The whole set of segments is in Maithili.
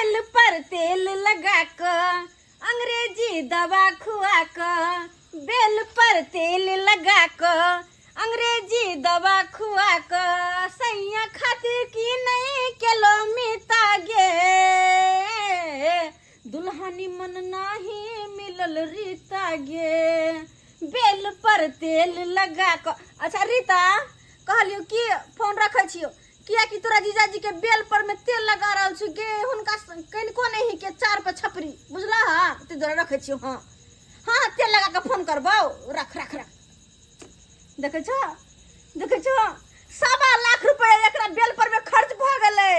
बेल पर तेल लगा कऽ अंग्रेजी दवा खुआ कऽ, बेल पर तेल लगा कऽ अंग्रेजी दवा खुआ कऽ, सैया खातिर की नहीं केलो मिता गे, दुल्हा निमन नाही मिलल रीता गे, बेल पर तेल लगा कऽ। अच्छा रीता, कहलियौ कि फोन रखै छियौ, कियाकि तोरा जीजाजी के बेल पर में तेल लगा रहल छी गे, हुनका कनिको नहीं के चार पर छपरी, बुझला? हाँ, ते द्वारा रखै छियौ। हाँ हाँ, तेल लगा के फोन करबौ। रख रख रख। देखै छौ, देखै छौ, 1.25 लाख रुपया एकरा बेल पर में खर्च भऽ गेलै,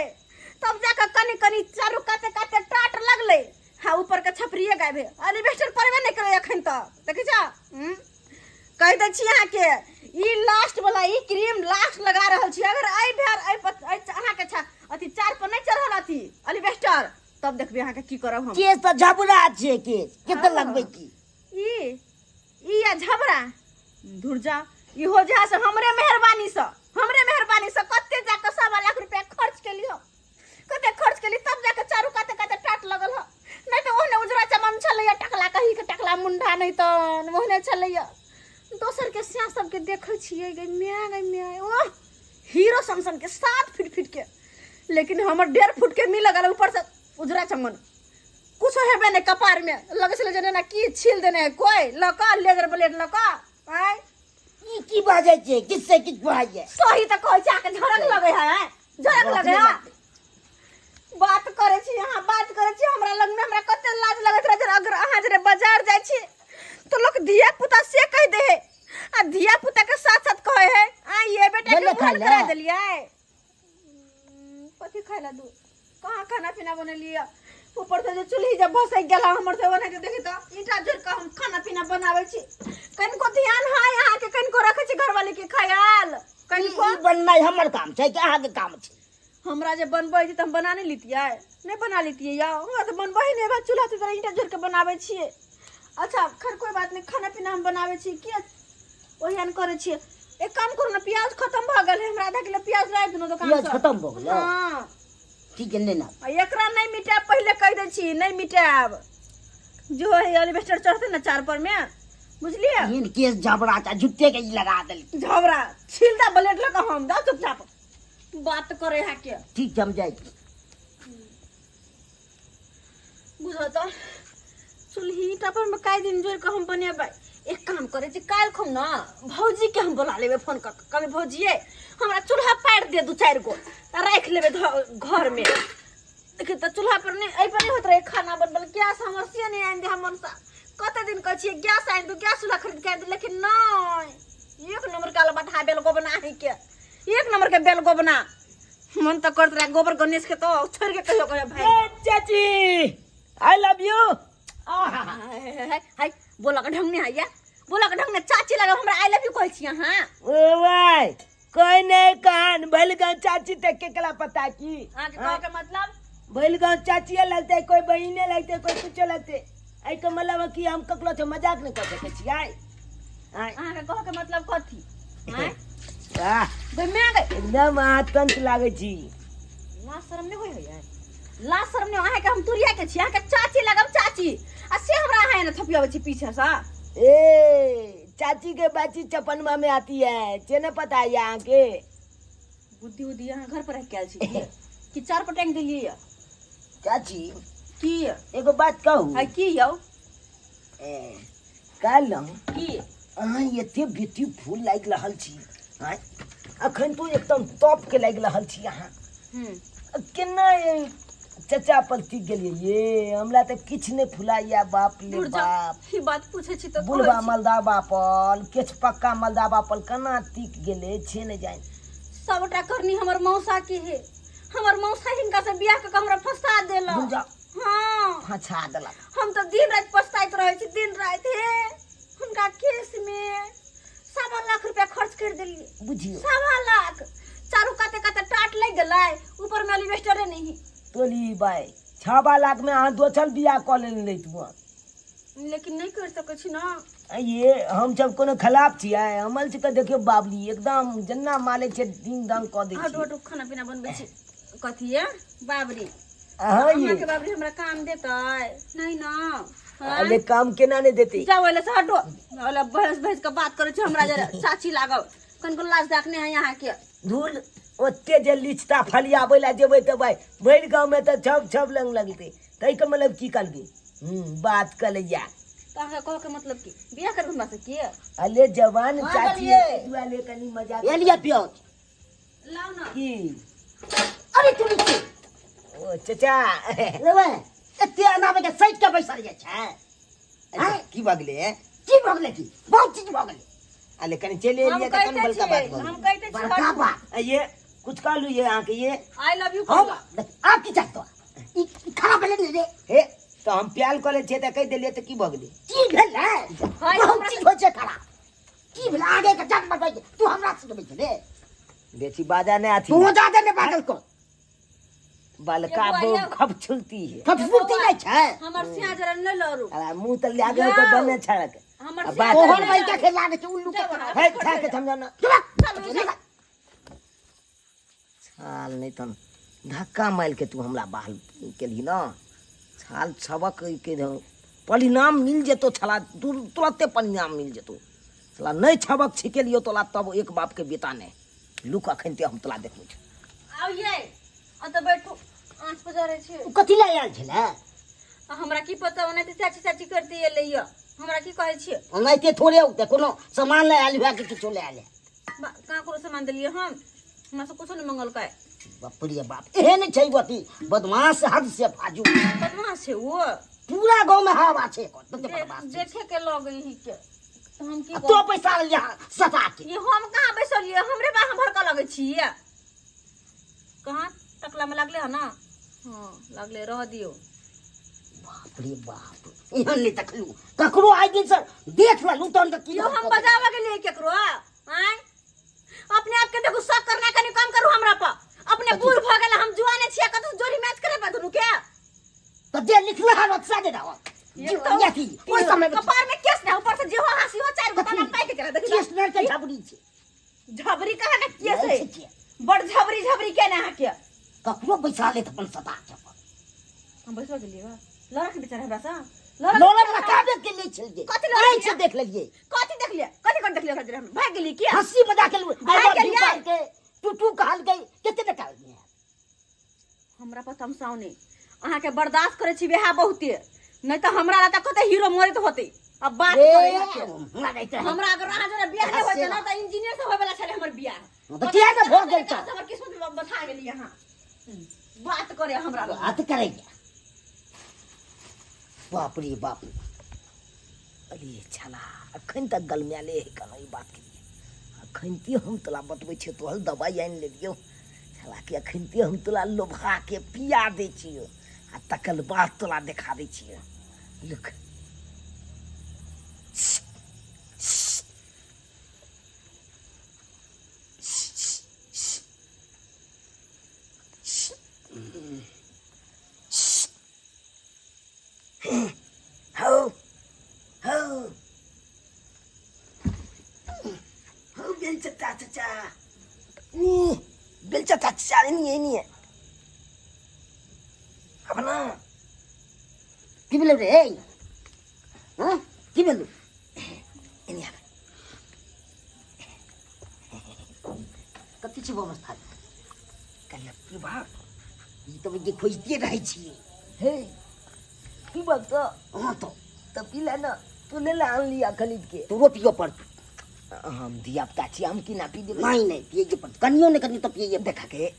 तब जाके कनि कनि चारू काते काते टाट लगलै। हाँ, ऊपर के छपरिए गायब है, एलिवेस्टर पड़बे नहि करै एखन तक। देखै छौ? कहि दै छी अहाँके, ई लास्ट वाला ई क्रीम लास्ट लगा रहल छी। अगर एहि भेर एहि अहाँके अथी चार पर नहि चढ़ल अथी एलिवेस्टर, तब देखबै अहाँके की करब हम। केस तऽ झबरा छै, केस कते लगबै की? ई ई आ झबरा धुर जा, इहो जे से हमरे मेहरबानी से, हमरे मेहरबानी से कते जाके 1.25 लाख रुपया खर्च केली हम, कते खर्च केली, तब जाके चारू काते काते टाट लगल ह। नहीं तो ओहने उजरा चमन छलैया, टकला कही के टकला मुंडा, नहीं तो ओहने छलैया। दोसर के स्या सबके देखै छियै, गई म्या गई म्या, ओह हीरो समसन के 7 फीट फीट के, लेकिन हमर 1.5 फुट के मिल लगल, ऊपर से उजरा चमन, कुछ हेबे नहीं कपार में, लगे छलै जेना की छील देने है कोई लका लेजर ब्लेड लका। आय ई की बाजै छै? किछ से किछ बाजै। सही तऽ कहै छै, अहाँके झड़क लगे है, झड़क लगे है। बात करै छी अहाँ, बात करै छी हमरा लग में, हमरा कते लाज लगैत रहे। अगर अहाँ जरे बाजार जाइ छी तो लोग धिया पुता से कह दे है, आ धिया पुता के साथ साथ कहे है, आ ये बेटा के बोले मुहन खाइ ला। करा देलियै। कथी खाइ ला? दू कहाँ खाना पीना बनेलियै? ऊपर से जे चूल्ही जब भसक गेला हमर से, ओनाहिते देखी तऽ ईंटा जोड़ि कऽ हम खाना पीना बनाबै छी। कनिको ध्यान है अहाँके? कनिको रखै छी घरवाली के ख्याल कनिको? ई बननाइ हमर काम छै कि अहाँके काम छै? हमरा जे बनबै छै तऽ हम बना नहि लितियै? नहि बना लितियै यौ? हमरा तऽ बनबै नहि बा चूल्हा, तऽ ईंटा जोड़ि कऽ बनाबै छियै। अच्छा खैर, कोइ बात नहि, खाना पीना हम बनाबै छी कि ओहियान करै छियै। एक काम करू ने, प्याज खत्म भऽ गेल है, हमरा आधा किलो प्याज लाबि दिनौ दोकान प्याज से। खत्म भऽ गेलै? हाँ। ठीक है, लेना। आ एकरा नहि मिटायब, पहिले कहि दै छी, नहि मिटायब। जो है एलिवेस्टर चढ़तै ने चार पर में, बुझलियै? एहन केस झबरा छै, झुट्टे के ई लगा देलकै। झबरा छील दा ब्लेड लऽ कऽ हम, जाउ चुपचाप। बात करे है के। ठीक छै, हम जाइ छी। बुझल तऽ चूल्ही ईंटा पर में काई दिन जोड़ कऽ हम बनेबै। एक काम करै छी, काल्हि खुम ने भौजी के हम बोला लेबै फोन कऽ कऽ, कहबै भौजिये हमरा चूल्हा पारि दे दू चारि गो, आ राखि लेबै घर में। देखियौ तऽ चूल्हा पर नहि, एहि पर नहि होइत रहै खाना बनबल। गैस हमर से नहि आनि दे हमर सा, कते दिन कहै छियै गैस आनि दू, गैस चूल्हा खरीद के आनि दू, लेकिन नहि। एक नंबर के अलबटा बेल गोबना है के, एक नंबर के बेल गोबना। मन तऽ करत रहे गोबर गणेश के तो छोड़ के कहियो कहियो भाई। ए, चाची, I love you. हाय हाय, बोला के ढंग नहीं आया, बोला के ढंग नहीं। चाची लगा हमरा I love you कहै छी अहाँ? ओ भाई, कोई नहीं कहन भइल गाँव चाची तक के कला पता की। अहाँके कहऽ के मतलब? भइल गाँव चाचिए लगते, कोई बहिने लगते, कोई कुछो लगते, एहि के मतलब है कि हम ककरो से मजाक नहीं कर सकै छी। आय आय। अहाँके कहऽ के मतलब कथी? आँय? वाह। गई मैं गई। एकदम अहाँ तंत लागै छी। लाज शरम नहि होइ है? लाज शरम नहि अहाँके? हम तुरिया के छी, अहाँके चाची लगब चाची, आ से हमरा अहाँ एना थपियाबै छी पीछे से? ए चाची के बाची चपनमा में आती है, से न पता है अहाँ के। बुद्धि उद्धि अहाँ घर पर रख के आयल छी कि चार पर टांग देलियै यऽ? चाची। की? एगो बात कहू? है की यौ? ए, काल्हि हम की? अहाँ एते ब्यूटीफुल लागि रहल छी। आँय, अखन तो एकदम टॉप के लागि रहल छी अहाँ। केना ए चचा पर टिक गेलियै ये? हमरा तऽ किछु नहि फुलाइया बाप ले। दूर जाउ। बाप। ई बात पूछै छी तऽ कहै बुढ़बा छी। मलदाबा पर केछ पक्का मलदाबा पर केना टिक गेलै छे नहि जानि। सबटा करनी हमर मौसा के है, हमर मौसा हिनका से बियाह कऽ के हमरा फंसा देलक। दूर जाउ। हाँ। फंसा देलक। हम तऽ दिन राति पछताइत रहै छी, दिन राति। हे हुनका केस में 1.25 लाख रुपया खर्च कर देलियै। बुझियौ। 1.25 लाख, चारू काते काते टाट लागि गेलै, ऊपर में एलिवेस्टरे नहीं। तोली बाय, 6.25 लाख में अहाँ दोसर बियाह कऽ लेने रहितहुँ। लेकिन नहि कर सकै छी ना। ये हम सब कोनो खिलाफ छियै? हमर सबके देखियौ बाबली एकदम जेना मालै छै दिन दान कऽ दै हटू। छियै। हटू, खाना पीना बनबै छी। कथी ये बाबरी? हाँ ये अहाँके बाबरी हमरा काम देतै नहीं ना हाँ? अरे काम केना नहीं देते जाओ ओले से हटो ओले भैंस भैंस के बात करै छी हमरा जरा चाची लागब कनको लाज दाखने है यहाँ के धूल ओते जे लिचता फलियाबै ला जेबै तऽ भाई भरि गाँवमे तऽ छप छप लंग लगतै ताहिके मतलब की करबी बात कऽ लैया तऽ अहाँके कहऽ के मतलब की बियाह करबै हमरा से की अले जवान कहाँ चाची गेलियै? दुआले कनी मजाक एलिया प्याज लाउ ना की अरे तू नीचे ओ चचा लेबै एते अनावे के सैट के बैसल जाइ छै अच्छा, की भऽ गेलै की भऽ गेलै की बहुत चीज भऽ गेलै अले कनी चलि हम एलियै तऽ कहिते कनी बड़का छियै बात भऽ हम कहिते छियै बड़का बात गेलै ये कुछ कहलू ये अहाँके ये I love you हम देख, आब की चाहतो ई ई खाना भेलै ने रे हे तऽ हम प्याल कऽ लै छियै तऽ कहि देलियै तऽ की भऽ गेलै की भेलै हाय, बहुत हमरा- चीज होइ छै खराब की भेलै आगे के जात बतबै तू हमरा सिखबै छै रे बेसी बाजा नहि अथी तू जादे ने बाजल को बलका ये बुआ, बहु ये। खपछुलती है खपसुरती नहि छै हमर सिया जरा नहि लड़ू अरे मुंह तऽ लागे हो तऽ बने छड़क हमर आ सिया बात जरा तोहर नहि बैठा लड़ू। के लागे छै उल्लू के जाउ तरह। हे छा के समझा ना चुप छाल नहि तन धक्का मारि के तू हमरा बहाल केलही ना छाल छबक के परिणाम मिल जेतो छला तुरंते परिणाम मिल जेतो छला नहि छबक छिकेलियो तोला तब एक बाप के बेटा नहि लुक अखन ते हम तोला देखबै छी आउ ये अतऽ बैठू आँच पर जरै छी ओ कथी लए आयल छलै आ हमरा की पता ओनाहिते चाची चाची करते एलै यऽ हमरा की कहै छियै ओनाहिते थोड़े औतै कोनो सामान लए आयल हुए कि किछो लए आयल कहाँ कोनो सामान देलियै हम हमरा से कुछो नहि मंगलकै बाप रे बाप एहन छै ओ अथी बदमाश हद से फाजू बदमाश छै ओ पूरा गाँव में हवा छै एकर तते बदमाश छै। देखे के लगै ही के तऽ हम की आ तो पैसा लेलियै सटा के ये हम कहाँ बैसलियै हमरे बा हम भड़का लगै छियै कहाँ टकला में लागले है ना हाँ लागले रह दियो बाप रे बाप एहन नहि देखलू ककरो आइ दिन से देख लेलू तहन तऽ की यो हम बजावे के लिए केकरो आय अपने आप के देखू शक करना कनी कम करू हमरा पर अपने बूढ़ भ गेल हम जुआने छियै कतौ जोड़ी मैच करे पर दुनू के तऽ जे लिखले हन ओतसा दे दहो एक तो अथी ओहि समय में कपार में केस ना ऊपर से जेहो हंसी हो चार गो ताना पाइ के चला देखी केस नहि छै झबरी छै झबरी कहा ना केस है नहि छै। बड़ झबरी झबरी के ना के ककरो बैसा लेत अपन सता के अपन हम बैसवा गेलियै बा लड़ा के बेचारा हमरा से लड़े वाला काबे के ले छलियै कथी लड़े आँखि से देख लेलियै कथी देख लिया कथी कर देख लिया ओकरा हम भाग गेली किया हंसी मजाक के लिए भाग गेलियै। के टू टू कहलकै कते टका लेलियै हमरा पर तमसाउ नहि अहाँके बर्दाश्त करै छी वएह बहुते नहि तऽ हमरा ला तऽ कते हीरो मरैत होतै अब बात ए, करै अहाँके। हमरा रहैत रहै। हमरा अगर अहाँ जरा बियाह नहि होइत ने तऽ इंजीनियर से होय वाला छलै हमर बियाह तऽ किया ने भऽ गेल तऽ? हमर किस्मत में बसा गेली अहाँ बात करे हमरा लग। बात करैया बाप रे बाप अरे छला अखन तक गलमायले है केना ई बात के लिए अखन ते हम तोला बतबै छियौ तोहर दबाइ आनि लेलियौ छला कि अखन ते हम तोला लोभा के पिया दै छियौ आ तकर बाद तोला देखा दै छियौ लुक हौ हौ हौ बेल चचा चचा नी बेल चचा चचा एनी एनी अपना की भेलौ रे हँ की भेलौ एनी आब कथी छै व्यवस्था कहिया पीबा ई तऽ जे खोजिते रहै छियै हे पीबा तऽ हँ तऽ तऽ पी ले ना तू ले ला आन लिया खरीद के तोरो पियऽ पड़तौ हम धिया पुता छी हम की ना पी देबै नहि नहि पियैके पड़तौ कनियो ने कनियो तऽ पियैए देखा के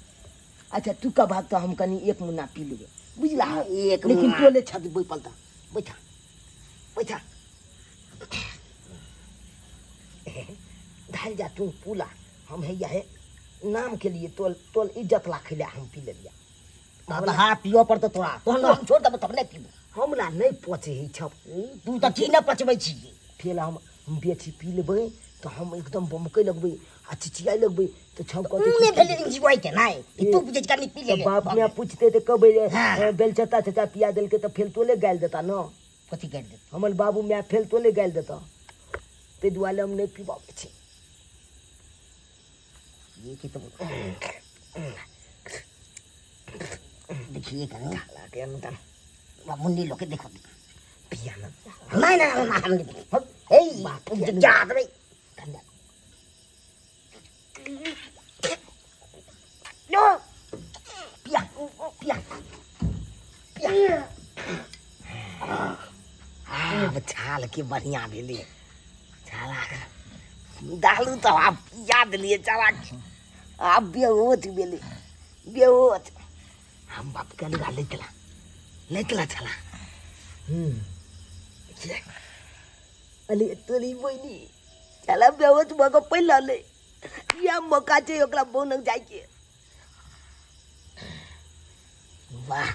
अच्छा तू कब भाग तऽ हम कनी एक मुन्ना पी लेबै बुझला एक लेकिन मुन्ना। तोले छत बैठल तऽ बैठा बैठा ढाल जा तू पूला हम हैया हे नाम के लिए तोल तोल इज्जत लाखै ले हम पी लेलिया तब हा पियऽ पड़तौ तोरा तोहन हम छोड़ देबौ तब नहि पीबो हमरा नहि पचे है छप तू तऽ की नहि पचबै छी फेर हम बेसी पी लेबै तऽ हम एकदम बमकै लगबै आ चिचियाइ लगबै तऽ छप कहतै नहि भेलै एन्जॉय के नहि ई तू बुझै छी कनि पी तऽ लेले बाप माय पूछते तऽ कहबै जे हाँ। बेलचता चचा पिया देलकै तऽ फेर तोले गालि देता न कथी गारि देतै हमर बाबू माय फेर तोले गालि देता ताहि दुआरे हम नहि पीबाबै छी ये के तऽ देखिए कनी लाके अंदर मुन्नी लोग के देखो पिया ना नहीं नहीं नहीं हम नहीं ए बाप जा रे नो पिया पिया पिया आब छाल के बढ़िया भेलै छाला दालू तऽ आब पिया देलियै चला आब बेहोश भेलै बेहोश हम बाप के अलगा लैतला लैतला छला हम्म अरे तोरी बहिनी चला बेहोश भऽ कऽ पड़ि रहलै इएह मौका छै ओकरा बोनक जाइके वाह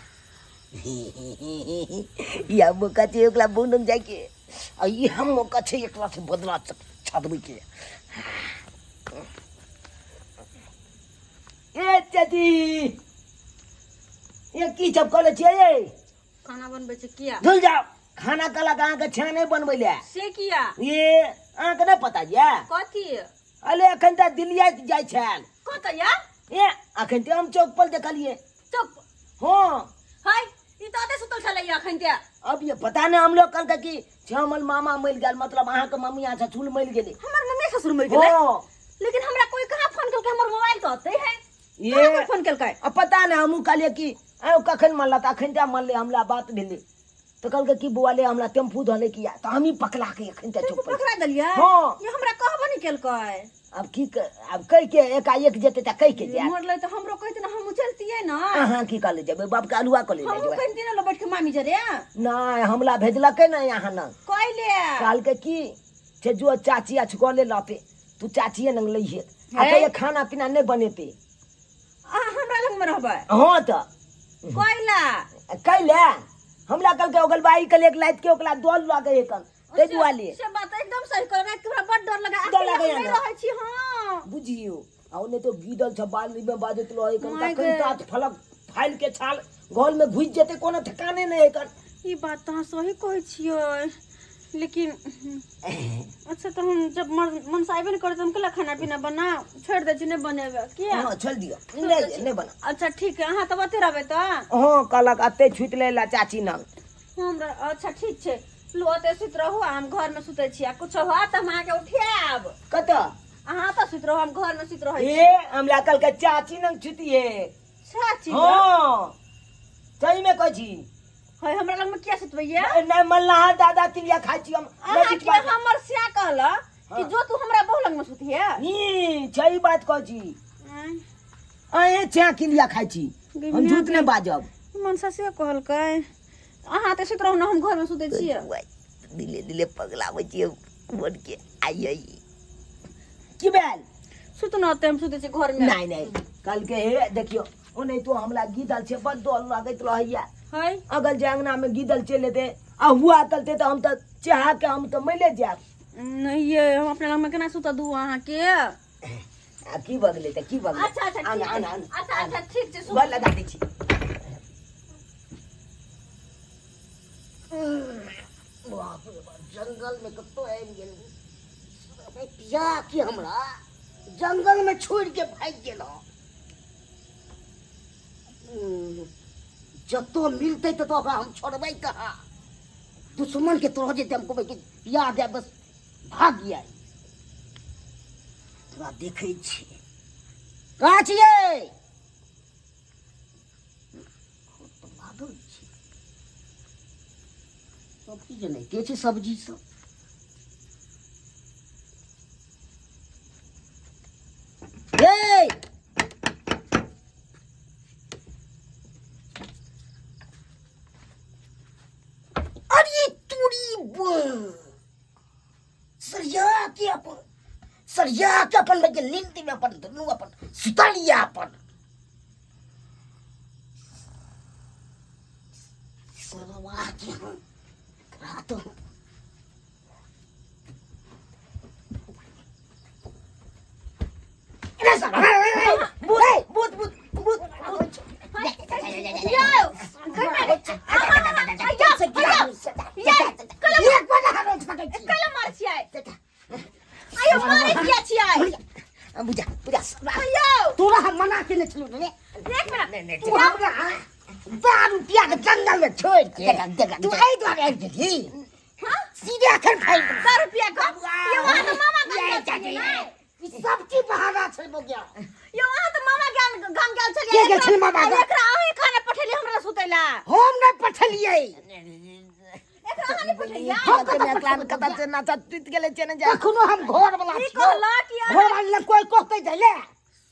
इएह मौका छै ओकरा बोनक जाइके आ इएह मौका छै एकरा से बदला छादबैके ए चाची ये की सब करै छियै ये खाना बनबै छै किया धुल जाओ खाना कहलक अहाँके छेना नहि बनबै लए से किया ये अहाँके नहि पता यऽ कथी अरे एखन तऽ दिल्लिया जाइ छल कतऽ या ए एखन तऽ हम चौक पर देखलियै चुप हँ हाय ई तऽ ओतऽ सुतल छलै अखन ते अब ये पता नहीं हम लोग कहलकै कि हमर मामा मरि गेल मतलब अहाँके मम्मी अहाँ ससुर मरि गेलै हमर मम्मी ससुर मरि गेलै हँ लेकिन हमरा कोई कहाँ फोन केलकै हमर मोबाइल तऽ ओतै है ये कहाँ कोई फोन केलकै आ पता नहीं हमहूँ कहलियै कि आँय कखन मरल तऽ अखन तऽ मरलै हमरा बात भेलै तऽ कहलकै कि बौआ ले हमरा टेम्पू धऽ ले किया तऽ हमही पकड़ा के अखन तऽ चुप पकड़ा देलियै हँ। ये हमरा कहबो नहि केलकै आब की आब कहि के एकाएक जेतै तऽ कहि के जायत मरलै तऽ हमरो कहते ने हमहूँ चलतियै ने अहाँ की कहले जेबै बाप के अल्हुआ कऽ ले हमहूँ जेबै कहतियै ने बैठ के मामी जरे नहि हमरा भेजलकै ने यहाँ ने कैले कहलकै की से जो चाची अछगले लते तू चाचिए नंग लइहे आ है? कहिए खाना पीना नहि बनेते अहाँ हमरा लगमे रहबै हँ तऽ कैला कैले हमरा कहलकै ओगल बाई के लेक लाइत के ओकरा दल लगे एकन ताहि दुआरे से बात एकदम सही कहल राति के हमरा बड डर लगा डर लगैया नहीं ने? रहै छी हां बुझियो आ ओने तो गीदल छ बाल में बाजत रहे कन माय तखन गे। तात फलक फाइल के छाल घर में घुस जेते कोनो ठिकाने नहीं एकर ई बात तऽ अहाँ सही कहै छियै लेकिन अच्छा तऽ हम जब मन मन से आबे नहि करै तऽ हम केला खाना पीना बना छोड़ि दै छी नहि बनेबै किया हां छोड़ दियो नहीं नहीं बना अच्छा ठीक है अहाँ तऽ ओतै रहबै तऽ हां कहलक अते छुट ले ला चाची नंग हमरा अच्छा ठीक छै लू ओतै सुति रहू आ हम घरमे सुतै छी आ कुछो होत तऽ हम अहाँके उठायब कत अहाँ तऽ सुति रहू हम घरमे सुति रहै छी ए हमरा कहलक चाची नंग छुटिए चाची हां सही में कहै छी है हमरा लगमे किया सुतबैया नहीं मल्लाह दादा तिलिया खाइ छी हम अहाँ के हमर सिया कहला कि जो तू हमरा बहु लगमे सुतिहे ई सही बात कहै छी अहे छा किलिया खाइ छी हम झूठ नहि बाजब मनसा से कहलकै अहाँ तऽ सुति रहू ने हम घरमे सुतै छियै दिले दिले पगलाबै छियै मन के आई आई की भेल सुत न ओते हम सुतै छियै घरमे नहीं नहीं कल के हे देखियो ओ नहीं तो हमला गीदल छे बड़ डर लागैत रहैया है अगल जे अंगना में गीदल चलि एतै आ हुआ चलते तऽ हम तऽ चाह के हम तऽ मैले जायब नहीं ये हम अपना लगमे केना सुतऽ दू अहाँके आ की भऽ गेलै तऽ की भऽ गेलै अच्छा अच्छा आन ठीक आन छै आन अच्छा अच्छा ठीक छै सुत गोर लगा दै छी बाप रे बाप जंगल में कतौ आबि गेल पिया के हमरा जंगल में छोड़ के भागि गेल जतो मिलतै ततो ओकरा हम छोड़बै कहाँ दुश्मन के तोड़ जेतै हम कहबै कि पिया दे बस भाग गया तोरा देखै छी कहाँ छियै लागल छै सब चीज एनाहिते छै सब्जी सब ये अरे तोरी सरिया के अपन सरिया के अपन लगे नींद में अपन दुनू अपन सुता लिया अपन सरवा के हम रात हम अरे साला भूत भूत भूत भूत भूत यौ कल मार छियै आयो मारे किया छियै बुझा बुझा यौ तोरा हम मना केने छलहुँ रे एक मिनट तू हमरा छोड़ के देखा, देखा, तू देखा। एहि दुआरे आबि गेलही हाँ सीधे अखन फाइल दारू पिया कऽ यौ अहाँ तऽ मामा गाम ये गेल चाची, छलियै ने? ई सब की बहाना छै बगिया यौ अहाँ तऽ मामा गाम गाम गेल छलियै के गेल छलै मामा गाम? एकरा अहीं खाना पठेलियै हमरा सुतै ला हम नहि पठलियै एकरा अहाँ नहि पठेलियै हम कतऽ एकरा पठेबै कतऽ से नाचा टूटि गेलै छै ने जा कखनो हम घर वाला ई छियौ कहला कि अहाँ घर वाला लग कोई कहते जाइले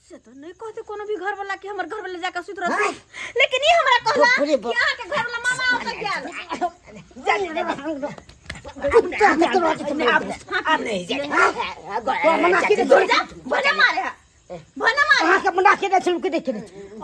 से तो नहीं कहते कोनो भी घर वाला कि हमर घर वाला जाके सुत रहत हाँ? लेकिन ई हमरा कहला बाप रे कि बाप। अहाँ के घर वाला मामा ओतऽ गेल कुत्ता के तोरा के आब आब नहीं जाए तो मना के भोजा भोजा मारे है भोजा मारे अहाँ के मना के छलू के देखे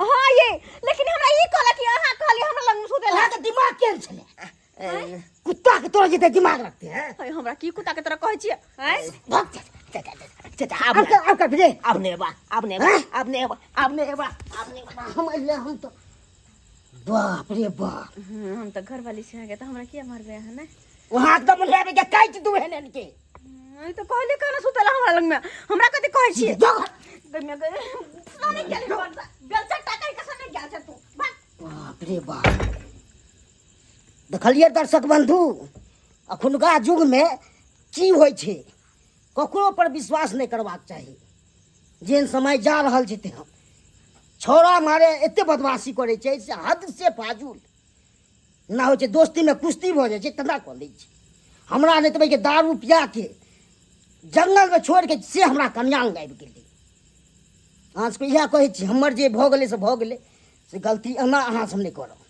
हां ये लेकिन हमरा ई कहला कि अहाँ कहली हमरा लग में सुते ला अहाँ के दिमाग केहन छलै कुत्ता के तोरा जते दिमाग रखते हैं हाय हमरा की कुत्ता के तरह कहै छियै हैं भाग जा चाचा चाचा आब अब कर अब कर रे आब नहीं बा आब नहीं बा आब नहीं बा आब नहीं बा आब नहीं बा हम अइले हम तो बाप रे बाप हम तो घर वाली से आ गए तो हमरा किया मारबे अहाँ ने वहाँ एकदम ले आबे के काटि दू हेन के ई तो कहली कहना सुतेला हमरा लग में हमरा कथी कहै छियै जो घर। गमे गए सोने गेल बेलचा टाका के सोने गेल छ तू भाग बाप रे बाप देखलियै दर्शक बंधु अखुनका युगमे की होइ छै ककरो पर विश्वास नहि करबाक चाही जेहन समय जा रहल छै तेहन छौड़ा मारे एते बदमाशी करै छै से हद से फाजुल ना होइ छै दोस्तीमे कुश्ती भऽ जाइ छै तेना कऽ लै छै हमरा नहि तऽ दारू पियाके जंगलमे छोड़िके से हमरा कन्या लग आबि गेलै अहाँ सबके इएह कहै छी हमर जे भऽ गेलै से भऽ गेलै से गलती एना अहाँ सब नहि करब।